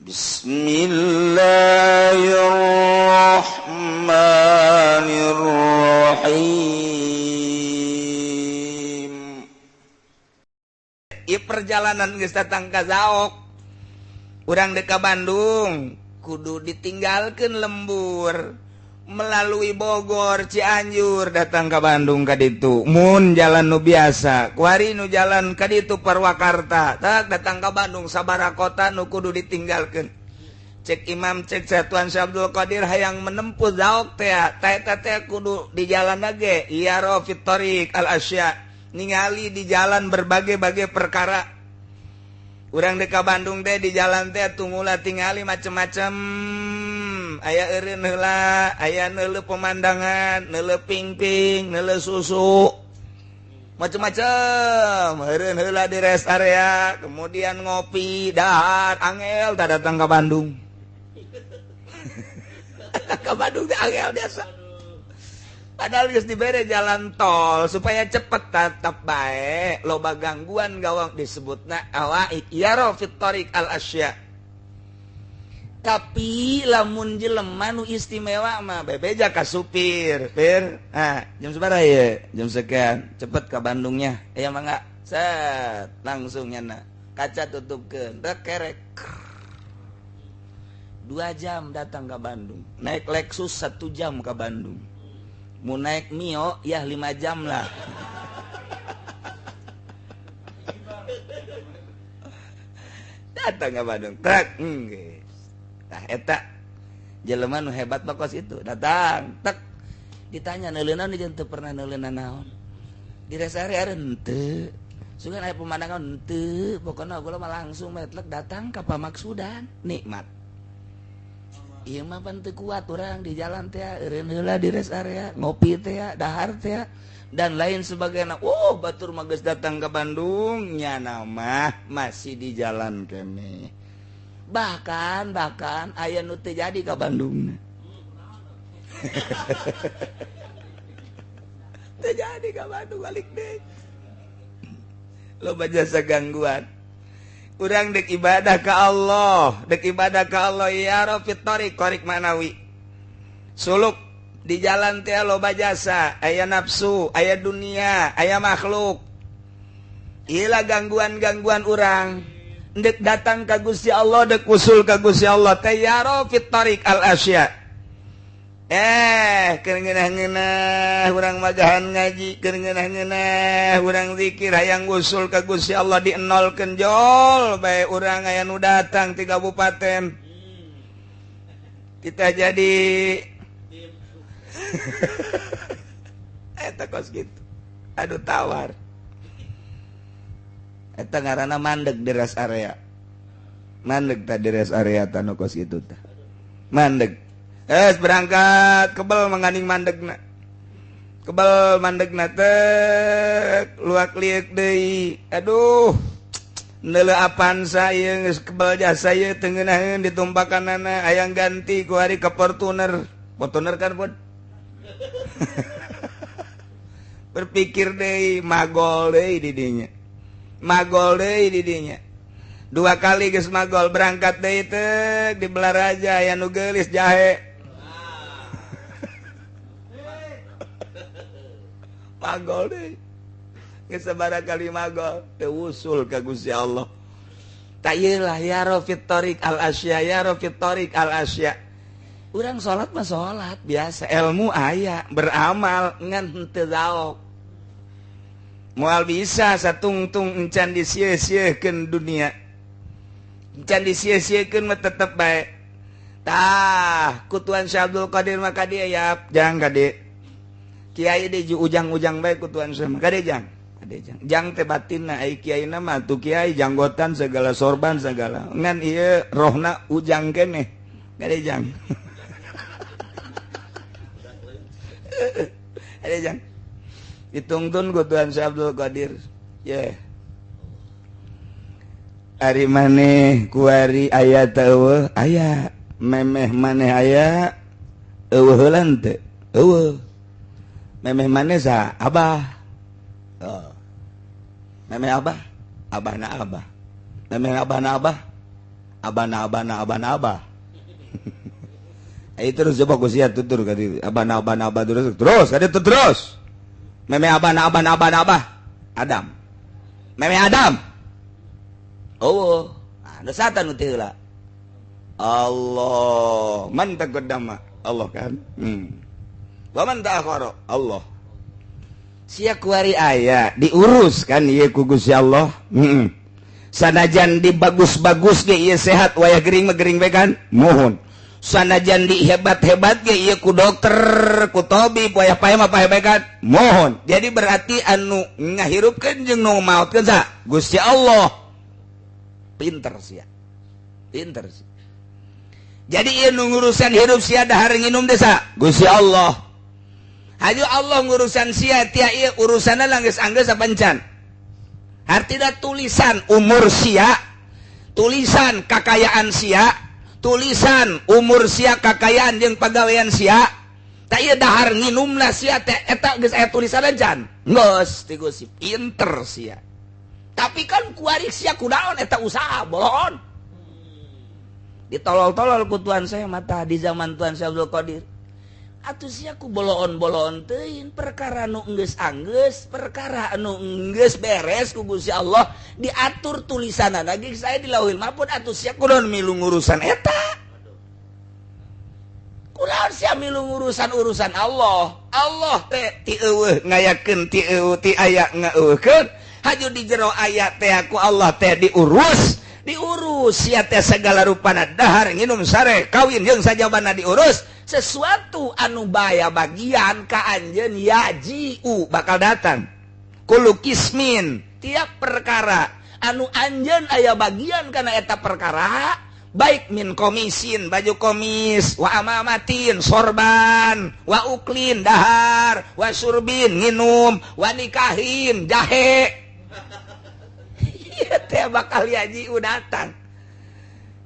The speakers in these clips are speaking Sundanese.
Bismillahirrahmanirrahim. Ieu perjalanan geus datang ka Zaok. Urang dek ka Bandung kudu ditinggalkeun lembur melalui Bogor, Cianjur datang ke Bandung ka ditu. Mun jalan nu biasa, kuari nu jalan ka ditu Purwakarta, tak datang ke Bandung sabaraha kota nu kudu ditinggalkeun. Cek Imam, cek Tuan Syekh Abdul Qadir hayang menempuh zaok teh, teh teh kudu di jalan ge yaro fit thoriq al asya, ningali di jalan berbagai-bagai perkara. Urang dek ka Bandung teh di jalan teh tunggulah tingali macem-macem. Aya eureun heula, aya neuleuh pemandangan, neuleuh pingping, neuleuh susu. Macem-macem. Eureun heula di rest area, kemudian ngopi, dahar, angel tah datang ke Bandung. Ke Bandung teh angel biasa. Padahal geus dibere jalan tol supaya cepet, tetap bae loba gangguan gawang disebutna awaik yaro fit thoriq al asya. Tapi lamun jelema nu istimewa mah bebeja ka supir, "Pir, ah, jam sabaraha ye?" "Jam sekian." "Cepet ke Bandungnya." "Ya mangga." Set, langsung nyana. Kaca tutupkeun, rek kerek. 2 jam datang ke Bandung. Naik Lexus 1 jam ke Bandung. Mau naik Mio ya 5 jam lah. Datang ke Bandung. Truk. Nah, eta jelema nu hebat bakos itu. Datang, tek. Ditanya neuleunan jeung teu pernah neuleunan naon. Di rest area henteu. Sugan aya pemandangan henteu, pokona gua mah langsung metlek datang ka pamaksudan, nikmat. Ieu mah pan teu kuat urang di jalan teh, eureun heula di rest area, ngopi teh, dahar teh, dan lain sebagainya. Oh, batur mah geus datang ke Bandung, nyana mah masih di jalan keneh. Bahkan aya nu teu jadi ka Bandung. Teu jadi ka Bandung balik deui. Loba jasa gangguan. Urang dek ibadah ka Allah, dek ibadah ka Allah ya rafit thoriq, thoriq manawi. Suluk di jalan teh loba jasa, aya nafsu, aya dunia, aya makhluk. Ilah gangguan-gangguan urang. Dek datang ka Gusti Allah, dek usul ka Gusti Allah teh ya rafit thoriq al asya. Keur ngeunah-ngeunah urang magahan ngaji, keur ngeunah-ngeunah urang zikir hayang usul ka Gusti Allah dienolkeun jol bae urang aya nu datang ti kabupaten. Kita jadi eta kos kitu. Aduh tawar. Eta ngaranna mandeg di rest area. Mandeg ta di rest area tanu kos kitu tah. Mandeg. Berangkat kebel menganing mandegna. Kebel mandegna teh luak liuk deui. Aduh. Neuleuh Avanza ieu geus kebel jasa ieu teu ngeunaheun ditumpakanana hayang ganti ku hari ka Fortuner. Fortuner kan pun. Berpikir deui magol deui di dinya. Magol deui di dinya. 2 kali geus magol berangkat deui teh di Belaraja aya nu geulis jahe. Magol deh, geus sabaraha kali magol teu usul ka Gusti Allah. Tak ieu lah ya rafit thoriq al asya, ya rafit thoriq al asya. Urang salat mah salat biasa, ilmu aya, beramal ngan henteu zaok. Moal bisa satungtung encan disia-siakeun dunia. Encan disia-siakeun mah tetep bae. Tah, ku Tuan Syekh Abdul Qadir mah ka dieu yap, jang ka dieu. Kiai di ujang-ujang bae ku Tuan Syekh. Kade jang, kade jang. Jang teh batinna ai kiaina mah tuh kiai janggotan segala sorban segala. Ngan ieu rohna ujang keneh. Kade jang. Kade jang. Ditungtun ku Tuan Syekh Abdul Qadir. Ye. Ari maneh kuari aya teh eueuh aya. Memeh maneh aya eueuh heulan teh eueuh. Memeh maneh sa abah. Oh. Memeh abah, abahna abah. Memeh abahna abah, Abana abana abana abah. Ayo terus coba ku sia tutur ka dieu. Abana abana abah terus terus ka dieu terus. Meme abana abana abana abah. Adam. Meme Adam. Oh, ah dosa nu teu heula. Allah, man taqaddama Allah kan. Wa man ta'akhara Allah. Sia kuari aya diurus kan ieu ku Gusti Allah. Sanajan dibagus-bagus ge ieu sehat wayah gering mah gering bae kan? Mohon. Sanajan dihebat-hebat ge ieu ku dokter, ku tabib wayah paeh mah paeh bae kan? Mohon. Jadi berarti anu ngahirupkeun jeung nu maotkeun sa? Gusti Allah. Pinter sia. Pinter sia. Jadi ieu nu ngurusan hirup sia dahar nginum desa Gusti Allah. Hayu Allah ngurusan sia tia ieu urusanna geus anggeus sapancan. Artinya tulisan umur sia, tulisan kakayaan sia, tulisan umur sia kakayaan jeung pagawean sia. Ta ieu dahar nginumna sia teh eta geus aya tulisan can. Geus ti Gusti pinter sia. Tapi kan kuari sia kunaon eta usaha boloon. Ditolol-tolol ku Tuhan saya mata di zaman Tuhan Syekh Abdul Qadir. Atuh sia ku boloon-boloon teuing perkara nu geus anggeus, perkara anu geus beres ku Gusti Allah diatur tulisanna ge saya di Lauhil Mahfud atuh sia kunaon milu ngurusan eta. Kunaon sia milu ngurusan urusan Allah. Allah teh ti eueuh ngayakeun ti eueuh ti aya ngaeueuhkeun. Haju di jero aya teh ku Allah teh diurus. Diurus sia teh segala rupana dahar nginum sare kawin jeung sajabana diurus sesuatu anu baya bagian ka anjeun yajiu bakal datang kullu kismin tiap perkara anu anjeun aya bagian kana eta perkara baik min komisin baju komis wa amamatin sorban wa uklin dahar wa surbin nginum wa nikahin jahe teh bakal yajiu datang.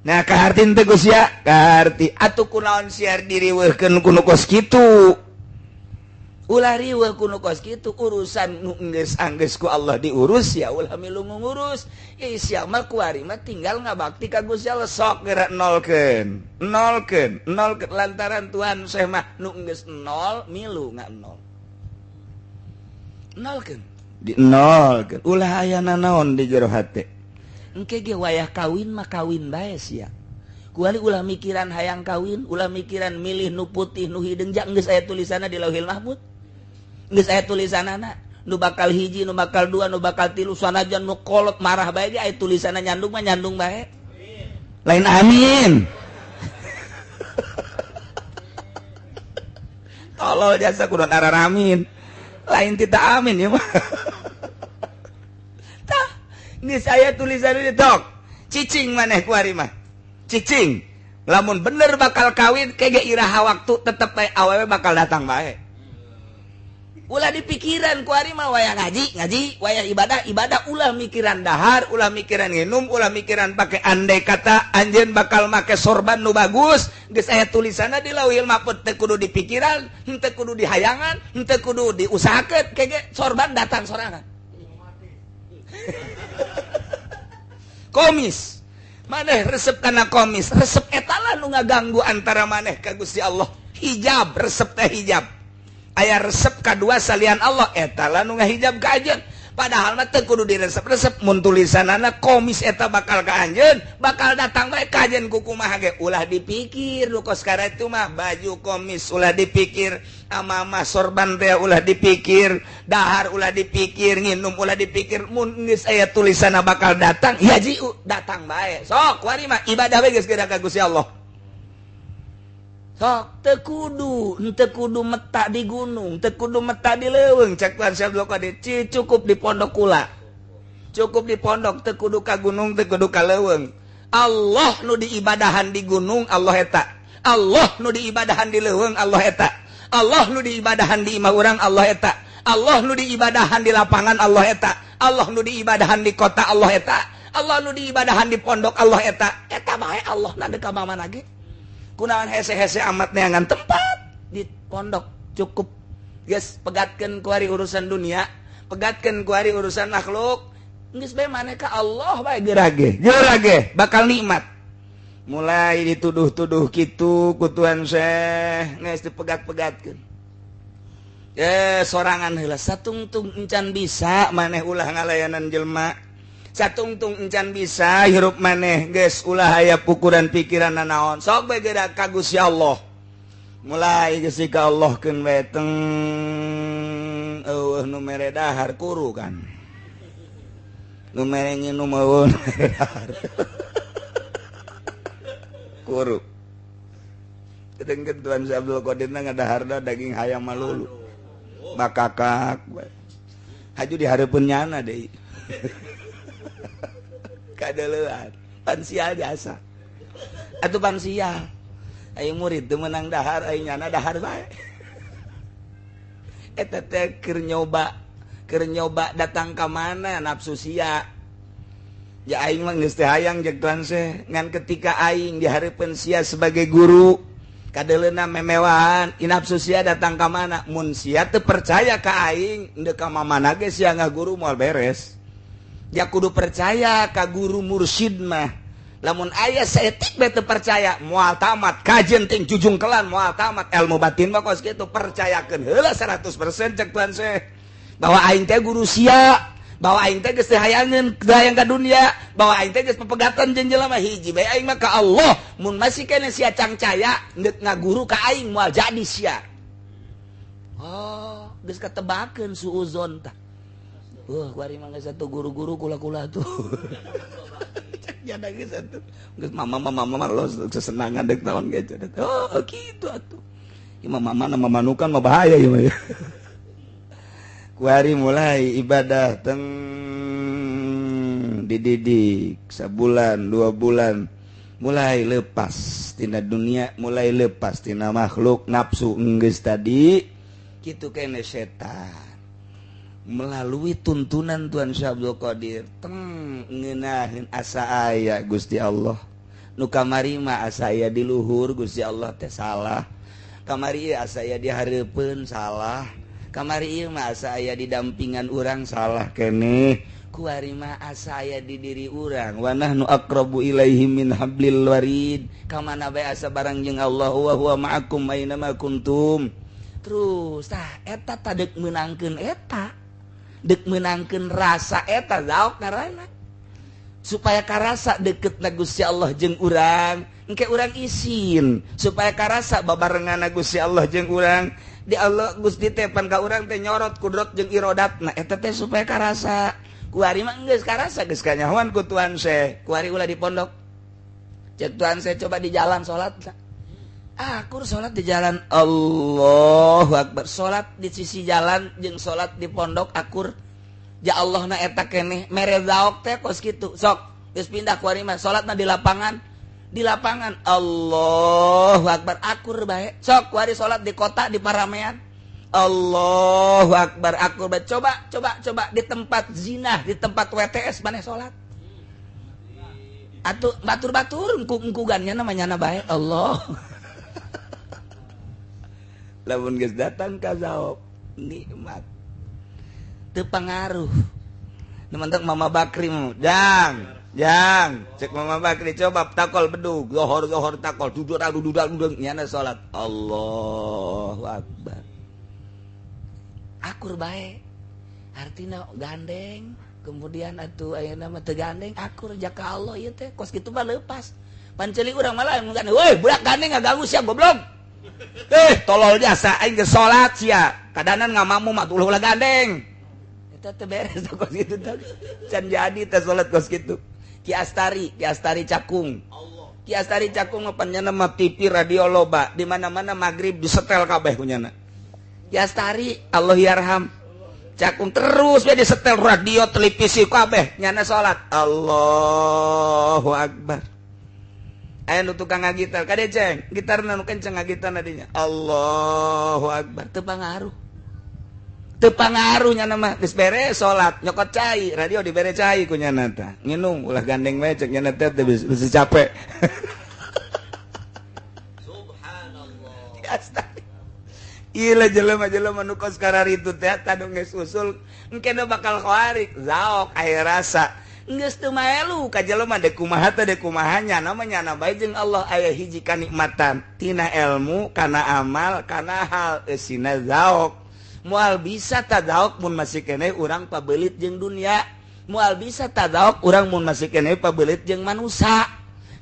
Nah kaharti teh Gus ya, kaharti atuh kunaon siar diriweuhkeun ku nu kos kitu. Ulah riweuh ku nu kos kitu urusan nu geus anggeus ku Allah diurus ya ulah milu ngurus. Ieu sia mah kuari mah tinggal ngabakti ka Gusti Allah sok geura nolkeun. Nolkeun, nolkeun lantaran Tuhan Syekh mah nu geus nol milu nganol. Nolkeun. Di nol ulah aya nanaon di jero hate engke ge wayah kawin mah kawin bae sia kuali ulah mikiran hayang kawin ulah mikiran milih nu putih nu hideung jang geus aya tulisanna di Lauhil Mahfud geus aya tulisanana nu bakal hiji nu bakal dua nu bakal tilu sanajan nu kolot marah bae ge aya tulisanna nyandung mah nyandung bae lain amin. Tolol jasa kudu araramin lain tidak amin ya mah. Tah, ini saya tulisan ini tok. Cicing maneh kuari mah. Cicing. Lamun bener bakal kawin kege iraha waktu tetep bae awewe bakal datang bae. Ulah dipikiran kuari mah wayah ngaji, ngaji, wayah ibadah, ibadah, ulah mikiran dahar, ulah mikiran nginum, ulah mikiran pake andai kata anjeun bakal make sorban nu bagus, geus aya tulisanna di Lauhil Mahfud teu kudu dipikiran, henteu kudu dihayangan, henteu kudu diusahakeun, kege sorban datang sorangan. Komis. Maneh resep kana komis, resep eta lah nu ngaganggu antara maneh ka Gusti Allah. Hijab, resep teh hijab. Aya resep kadua salian Allah eta lah nu ngahijab ka anjeun. Padahal mah teu kudu diresep-resep mun tulisanana komis eta bakal ka anjeun, bakal datang bae ka anjeun ku kumaha ge ulah dipikir nu kos karatu mah baju komis ulah dipikir, amamah sorban teh ulah dipikir, dahar ulah dipikir, nginum ulah dipikir, mun geus aya tulisanna bakal datang, ya jiu datang bae. Sok kuari mah ibadah we geus geura ka Gusti Allah. Sok teu kudu meta di gunung, teu kudu meta di leuweung, cek Tuhan Syekh Abdul Qadir, cukup di pondok kula. Cukup di pondok, teu kudu ka gunung, teu kudu ka leuweung. Allah nu diibadahan di gunung, Allah eta. Allah nu diibadahan di leuweung, Allah eta. Allah nu diibadahan di imah urang, Allah eta. Allah nu diibadahan di lapangan, Allah eta. Allah nu diibadahan di kota, Allah eta. Allah nu diibadahan di pondok, Allah eta. Eta bae Allah na deuk ka mana ge. Kunaon hese-hese amat neangan tempat di pondok cukup geus pegatkeun kuari urusan dunia, pegatkeun kuari urusan makhluk, geus bae maneh ka Allah bae geura ge bakal nikmat. Mulai dituduh-tuduh kitu ku Tuan Syekh geus dipegat-pegatkeun. Sorangan heula satungtung encan bisa maneh ulah ngalayanan jelema. Satungtung encan bisa hirup maneh geus ulah aya pukuran pikiran nanaon. Sok bae geura ka Gusti Allah. Mulai geus ka Allah keun we teng eueuh nu mere dahar kuru kan. Nu mere nginum eueuh nu mere dahar. Kuru. Sedengkeun Tuan Syekh Abdul Qadir na ngadaharna daging hayam malulu. Bakakak bae. Haju dihareupeun nyana deui. Kadeleuan, pansial jasa. Atuh pansial. Aing murid teu meunang dahar, aing nyana dahar bae. Eta teh keur nyoba datang ka mana nafsu sia. Ya aing mah geus teh hayang jeung Tuan Syekh, ngan ketika aing dihareupeun sia sebagai guru kadeleuna memewahan, nafsu sia datang ka mana? Mun sia teu percaya ka aing, ndek ka mamana ge sia ngaguru moal beres. Ya kudu percaya ka guru mursyid mah. Lamun aya saeutik bae teu percaya, moal tamat kajen ting jujungkelan moal tamat ilmu batin mah kos kitu. Percayakeun heula 100% cek Tuan Syekh bahwa aing teh guru sia, bahwa aing teh geus teu hayangeun hayang ka dunia, bahwa aing teh geus pepegatan jeung jelema hiji bae aing mah ka Allah. Mun masih keneh sia cangcaya ndeuk ngaguru ka aing moal jadi sia. Oh, geus katebakeun suuzon tah. Wah, kuari mah geus atuh guru-guru kula-kula tuh. Cek jada geus atuh. Geus mama los sesenangan deuk naon ge. Oh, kitu atuh. Ieu mah mama na mamanukan mah bahaya ieu mah. Kuari mulai ibadah teng dididik sabulan, 2 bulan mulai lepas tina dunia, mulai lepas tina makhluk nafsu enggeus tadi kitu kene setan. Melalui tuntunan Tuan Syekh Abdul Qadir teng ngeunaheun asa aya Gusti Allah. Nu kamari mah asa aya di luhur Gusti Allah teh salah. Kamari asa aya di hareupeun salah. Kamari ieu mah asa aya di dampingan urang salah keneh. Kuari mah asa aya di diri urang. Wa nahnu aqrabu ilaihi min hablil warid. Ka mana bae asa barang jeung Allah wa huwa ma'akum aina ma kuntum. Terus tah eta tah deuk meunangkeun eta. Dek menangkeun rasa eta zaok ngaranna supaya karasa deket na Gusti Allah jeung urang, engke urang isin supaya karasa babarengan na Gusti Allah jeung urang. Di Allah Gusti teh pan ka urang teh nyorot kudrot jeung irodatna eta teh supaya karasa. Kuari mah geus karasa geus kanyahoan ku Tuan Syekh. Kuari ulah di pondok, cek Tuan Syekh coba di jalan salat. Akur salat di jalan, Allahu Akbar. Salat di sisi jalan jeung salat di pondok akur. Ya Allah na eta keneh mere zaok teh kos kitu. Sok geus pindah ku ari mah salatna di lapangan. Di lapangan Allahu Akbar akur bae. Sok ku ari salat di kota di paramean. Allahu Akbar akur bae. Coba coba coba di tempat zina, di tempat WTS maneh salat. Atuh batur-batur engkug-engkugannya namanya na bae Allah. Lamun geus datang ka zaok nikmat teu pangaruh. Nu mantak Mama Bakri mah jang jang cek Mama Bakri coba takol bedug zohor takol dudur dudur nyana salat Allahu Akbar akur bae. Artina gandeng kemudian atuh ayeuna mah teu gandeng akur jaka Allah ieu teh kos kitu mah leupas. Panceli urang malah gandeng, woi budak gandeng ngaganggu sia goblok. Tolol jasa aing geus salat sia. Kadanan ngamamu mah ulah gandeng. Eta teu beres kos kitu teh. Can jadi teh salat kos kitu. Ki Astari Cakung. Ki Astari Cakung mah panjana mah TV radio loba, di mana-mana magrib disetel kabeh ku nyana. Ki Astari Allah yarham. Cakung terus we disetel radio, televisi kabeh nyana salat. Allahu Akbar. Aya nu tukang ngagitar, kade ceng, gitarna nu kenceng ngagitarna dinya. Allahu Akbar, teu pangaruh. Teu pangaruh nyana mah, geus beres salat, nyokot cai, radio dibere cai ku nyana tah. Nginum ulah gandeng bae cek nyana teh bisi capek. Subhanallah. Ieu jelema-jelema nu kos kararitu teh tadu geus usul, engke bakal khawarik, zaok aya rasa. Geus teu maelu ka jelema deuk kumaha teh deuk kumaha nyana mah nyana bae jeung Allah aya hiji kanikmatan tina ilmu kana amal kana hal eusina zaok. Moal bisa tadaok mun masih keneh urang pabelit jeung dunia, moal bisa tadaok urang mun masih keneh pabelit jeung manusia.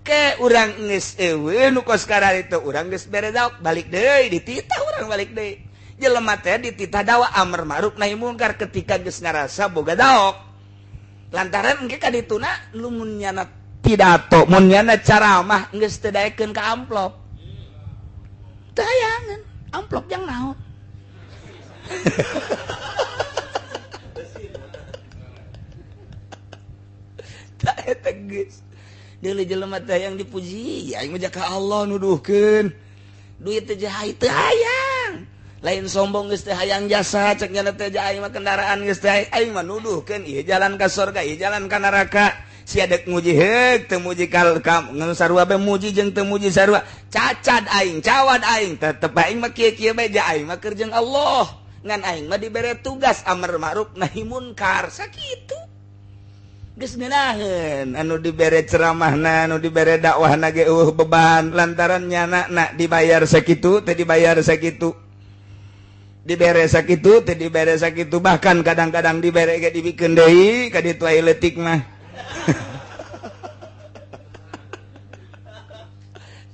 Ke urang geus eueuh nu kos kararitu urang geus bere daok balik deui dititah urang balik deui. Jelema teh dititah dakwah amar ma'ruf nahi mungkar ketika geus ngarasa boga daok. Lantaran engke ka dituna lumun nyana pidato mun nyana ceramah geus teu daekeun ka amplop. Teu hayangeun amplop jang naon. Tak eta geus. Deuleu jelema teh yang dipuji, aing mah ka Allah nuduhkeun. Duit teh jahai teu hayang. Lain sombong geus teh hayang jasa cek nyana teh aing mah kendaraan geus teh aing mah nuduhkeun ieu jalan ka surga, ieu jalan ka neraka. Sia deuk muji heuk teu muji kal ngan sarua bae muji jeung teu muji sarua. Cacad aing, cawad aing, tetep aing mah kieu-kieu bae ja aing mah keur jeung Allah. Ngan aing mah dibere tugas amar ma'ruf nahi munkar sakitu. Geus ngeunaheun anu dibere ceramahna, anu dibere dakwahna ge eueuh beban lantaran nyana na dibayar sakitu teh dibayar sakitu. Dibere sakitu teh dibere sakitu, bahkan kadang-kadang dibere ge dibikeun deui ka ditu aya leutik mah.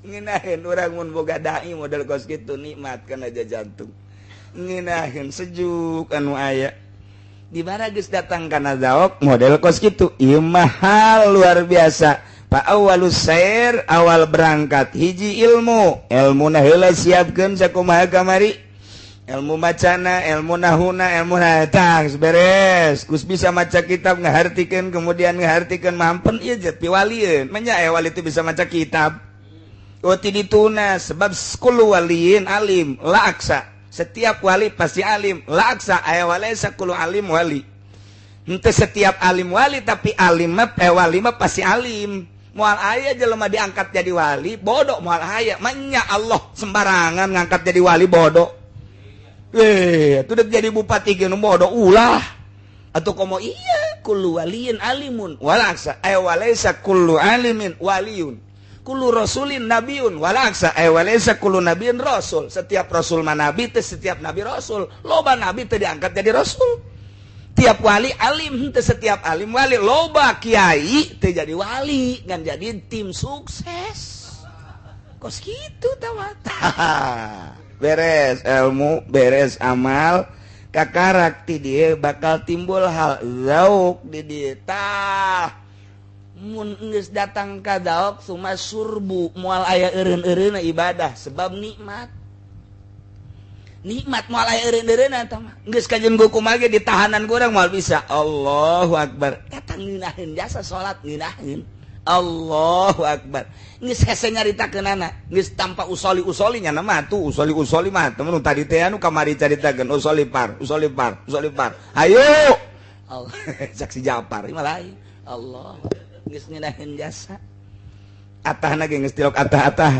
Ngeunaheun urang mun boga dai model kos kitu nikmat kana jantung. Ngeunaheun sejuk anu aya. Di mana geus datang kana zaok model kos kitu ieu mahal luar biasa. Fa awalus sair awal berangkat hiji ilmu, ilmuna heula siapkeun sakumaha kamari. Ilmu macana, ilmu nahuna, ilmu tang beres. Kus bisa maca kitab ngahartikeun kemudian ngahartikeun mampen ieu je piwalieun. Menya aya wali teu bisa maca kitab. Oh ti dituna sebab kullu waliyin alim la aksa. Setiap wali pasti alim, la aksa aya walaysa kullu alim wali. Henteu setiap alim wali tapi alim mah wali mah pasti alim. Moal aya jelema diangkat jadi wali, bodoh moal aya. Manya Allah sembarangan ngangkat jadi wali bodoh. Itu udah jadi bupati ge nu bodoh ulah. Atau komo iya kullu waliyin alimun wala aksa ay walaysa kullu alimin waliyun. Kullu rasulin nabiyun wala aksa ay walaysa kullu nabiyin rasul. Setiap rasul mah nabi teh setiap nabi rasul. Loba nabi teh diangkat jadi rasul. Tiap wali alim teh setiap alim wali. Loba kiai teh jadi wali ngan jadi tim sukses. Kos kitu tawata. Beres ilmu, beres amal, kakarak ti dieu bakal timbul hal zauk di dieu. Tah mun geus datang ka zauk suma surbu moal aya eureun-eureunna ibadah sebab nikmat. Nikmat moal aya eureun-eureunna tah mah. Geus kajeun kumaha ge ditahanan ku urang moal bisa. Allahu akbar. Eta ngeunaheun jasa salat ngeunaheun. Allahu akbar. Geus hese nyaritakeunana, geus tanpa usoli-usoli nya mah tuh usoli-usoli mah temen tadi teh anu kamari caritakeun usoli par, usoli par, usoli par. Hayu. Allah saksi Japar mah lain. Allah geus ngeunaheun jasa. Atahna ge geus tilok atah-atah.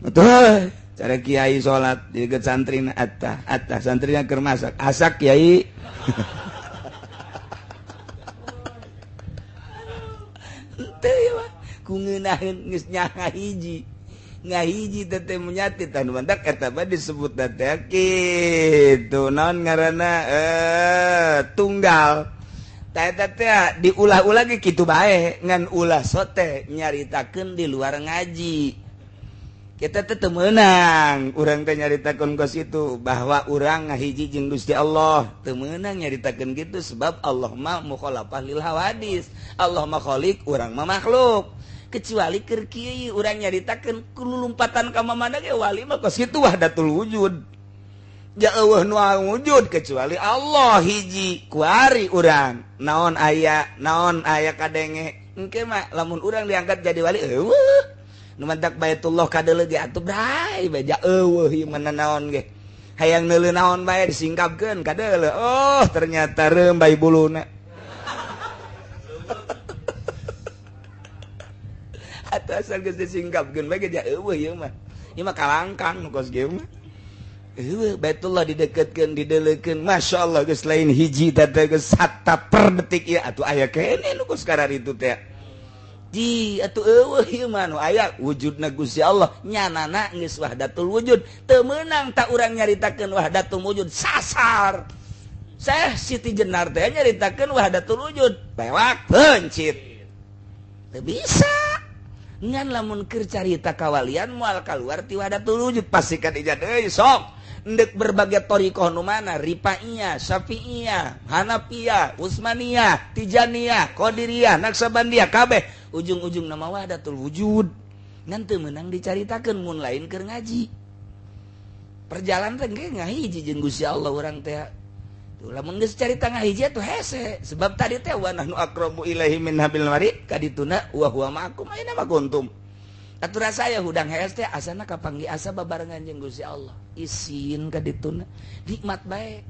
Betul. Cara kiai salat dieukeut santrina atah, atah santrina keur masak, asak kiai. Ku ngeunaheun geus ngahiji ngahiji teh menyati tah nu mantak eta mah disebut teh kitu naon ngaranna tunggal tah eta teh diulah-ulah ge kitu bae ngan ulah sote nyaritakeun di luar ngaji. Kita teh teu meunang urang teh nyaritakeun kos itu bahwa urang ngahiji jeung Gusti Allah teu meunang nyaritakeun kitu sebab Allah mah mukhalafah lil hawadis, Allah mah khaliq urang mah makhluk. Kecuali keur kieu urang nyaritakeun kululumpatan ka mamana ge wali mah kos kitu wahdatul wujud. Ja eueuh nu wujud kecuali Allah hiji kuari urang naon aya kadenge engke mah lamun urang diangkat jadi wali eueuh nu mantak Baitullah kadeuleu ge atuh bray bae ja eueuh ieu mah naon ge hayang neuleuh naon bae disingkapkeun kadeuleu oh ternyata reum bae buluna. Atuh asal geus disingkapkeun bae ge ja eueuh ieu mah ieu mah kalangkang nu kos kieu mah. Baitullah dideketkeun didelekeun Masya Allah geus lain hiji teh geus hatta per detik ieu atuh aya keneh nu geus kararitu teh ji atuh eueuh ieu mah nu aya wujudna Gusti Allah nyanana geus wahdatul wujud teu meunang tak urang nyaritakeun wahdatul wujud sasar. Syekh Siti Jenar teh nyaritakeun wahdatul wujud pewak pencit teu bisa ngan lamun keur carita kawalian moal kaluar ti wahdatul wujud pasti kan ijad euy sok ndek berbagai thariqah nu mana Rifaiyah, Syafi'iyah, Hanafiyah, Utsmaniyah, Tijaniyah, Qadiriyah, Naqsabandiyah kabeh ujung-ujung nama wahdatul wujud ngan teu meunang dicaritakeun mun lain keur ngaji perjalanan teh ge ngahiji jeung Gusti Allah urang teh tuh lamun geus carita ngahiji atuh hese sebab tadi teh wa nahnu aqrabu ilaihi min hablil warid kadituna wa huwa ma'akum aina ma kuntum atuh rasa aya hudang hees teh asana kapanggih asa babarengan jeung Gusti Allah isin kadituna nikmat bae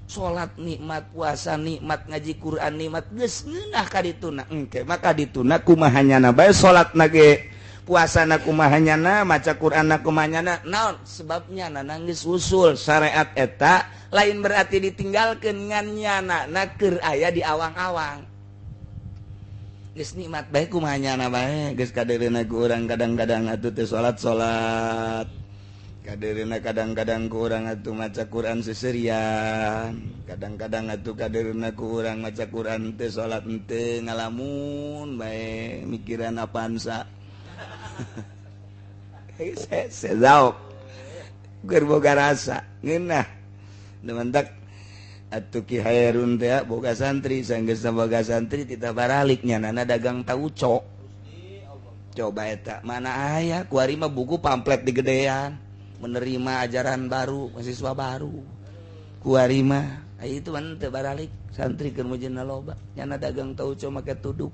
salat nikmat puasa nikmat ngaji Quran nikmat geus ngeunah kadituna engke maka dituna kumaha nyana bae salatna ge puasana kumaha nyana maca Quranna kumaha nyana naon sebabnya nangis usul syariat eta lain berarti ditinggalkeun ngan nyana na keur aya di awang-awang geus nikmat bae kumaha nyana bae geus kadereuna ku urang kadang-kadang atuh teh salat-salat kadereuna kadang-kadang ku urang atuh maca Quran seserian kadang-kadang atuh kadereuna ku urang maca Quran teh salat henteu ngalamun bae mikiran apaan sa sezaok keur boga rasa ngeunah dementak atuh Ki Hairun teh boga santri sanggeus boga santri tita baralik nyanana dagang tauco coba eta mana aya kuari mah buku pamflet digedean menerima ajaran baru mahasiswa baru kuari mah aya itu mah teu baralik santri keur mujina loba nyana dagang tauco make tuduk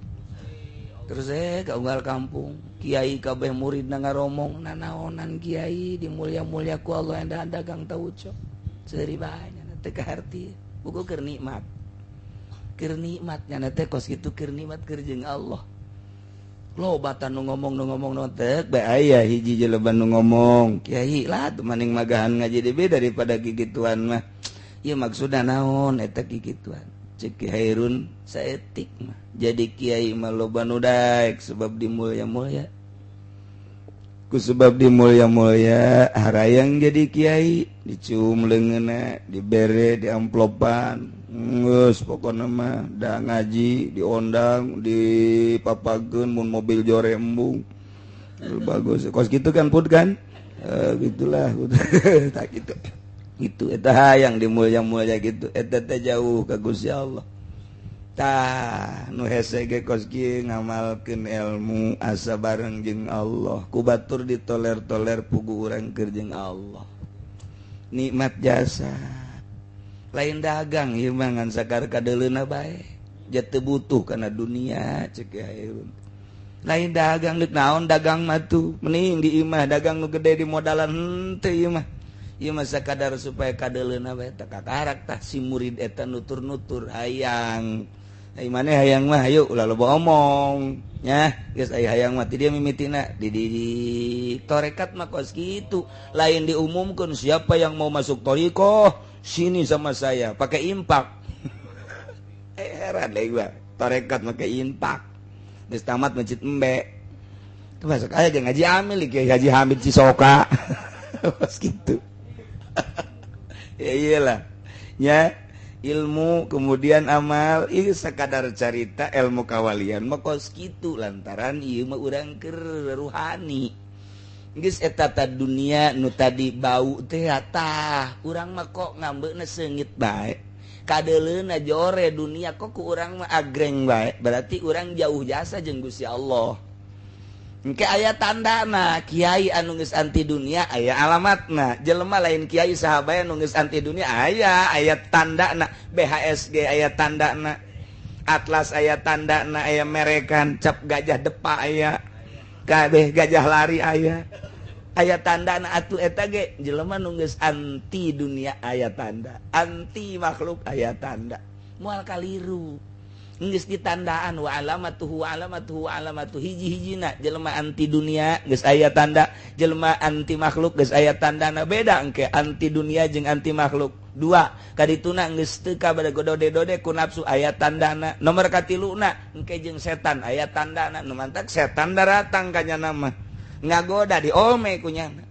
terus ka unggal kampung kiai kabeh murid ngaromong nanaonan kiai dimulia-mulia ku Allah anda dagang tauco seuri bae nyana teu kaharti buku keur nikmat nyana teh kos kitu keur nikmat keur jeung Allah lobatan nu ngomong teh bae aya hiji jelema nu ngomong kiai lah tuh maning magahan ngaji DB daripada gigituan mah ieu maksudna naon eta gigituan cek Ki Hairun saetik mah jadi kiai mah loba nu daek sebab dimulia-mulia ku sebab dimulia-mulia harayang jadi kiai dicium leungeunna dibere di amplopan geus pokona mah da ngaji diondang dipapageun mun mobil jore embung bagus kos kitu kan put kan gitulah tak gitu gitu eta hayang dimulia-mulia gitu eta teh jauh ka Gusti Allah tah nu hese ge kos kieu ngamalkeun ilmu asa bareng jeung Allah ku batur ditoler-toler pugu urang keur jeung Allah nikmat jasa lain dagang ieu mah ngan sakar kadeuleuna bae teu butuh kana dunia cek Hairun lain dagang deuk naon dagang mah tuh mending di imah dagang nu gede di modalan henteu ieu mah ieu mah sakadar supaya kadeuleuna bae teh kakarak tah si murid eta nutur-nutur hayang ai maneh hayang mah hayu ulah loba omong nya geus aya hayang mah ti dia mimitina di tarekat mah kos kitu lain diumumkeun siapa yang mau masuk thariqah sini sama saya pakai impak heran deh gua tarekat pakai impak geus tamat masjid embe tuh masuk aya jeung Haji Amil Kiai Haji Hamid Cisoka kos kitu ya iyalah nya ilmu kemudian amal ieu sakadar carita ilmu kawalian mah kos kitu lantaran ieu mah urang keur ruhani geus eta ta dunia nu tadi bau teh tah urang mah kok ngambeuna seungit bae kadeuleuna jore dunia kok ku urang mah agreng bae berarti urang jauh jasa jeung Gusti Allah engke aya tandana kiai anu geus anti dunia aya alamatna jelema lain kiai sahabat anu geus anti dunia aya aya tandana BHSG aya tandana Atlas aya tandana aya merekan cap gajah depa aya kabeh gajah lari aya aya tandana atuh eta ge jelema nu geus anti dunia aya tanda anti makhluk aya tanda moal kaliru. Geus ditandaan wa alamatuhu, wa alamatuhu, wa alamatu. Hiji-hijina jelema anti dunia geus aya tanda, jelema anti makhluk geus aya tandana. Beda engke anti dunia jeung anti makhluk. Dua, kadituna geus teu kabada dode-dode ku nafsu, aya tandana. Nomor katiluna, engke jeung setan aya tandana. Nu mantak setan daratang ka nyana mah ngagoda, diome ku nyana.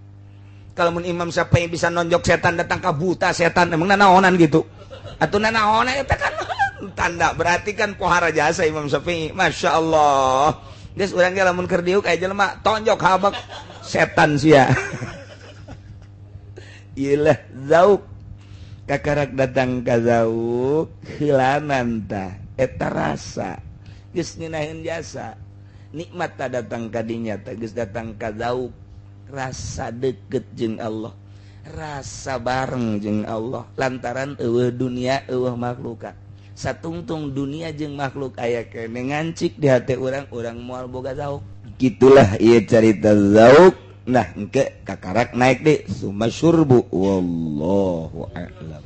Kalau mun Imam Syafi'i bisa nonjok setan datang ka buta setan, emang nanaonan gitu atuh? Nanaonan eta kan tanda, berarti kan pohara jasa Imam Syafi'i. Masya Allah. Geus, urang ge lamun keur diuk aya jelema, tonjok habak setan sia. Iyalah, zauk kakarak datang ka zauk heulanan tah eta rasa geus ngeunaheun jasa nikmat. Ta datang ka dinya tah, geus datang ka zauk, rasa deket jeung Allah, rasa bareng jeung Allah, lantaran euweuh dunia, euweuh makhlukat. Satungtung dunia jeung makhluk aya kene ngancik di hati urang, urang moal boga zauk. Gitulah ieu carita zauk. Nah, engke kakarak naik deh, summa syurbu. Wallahu a'lam.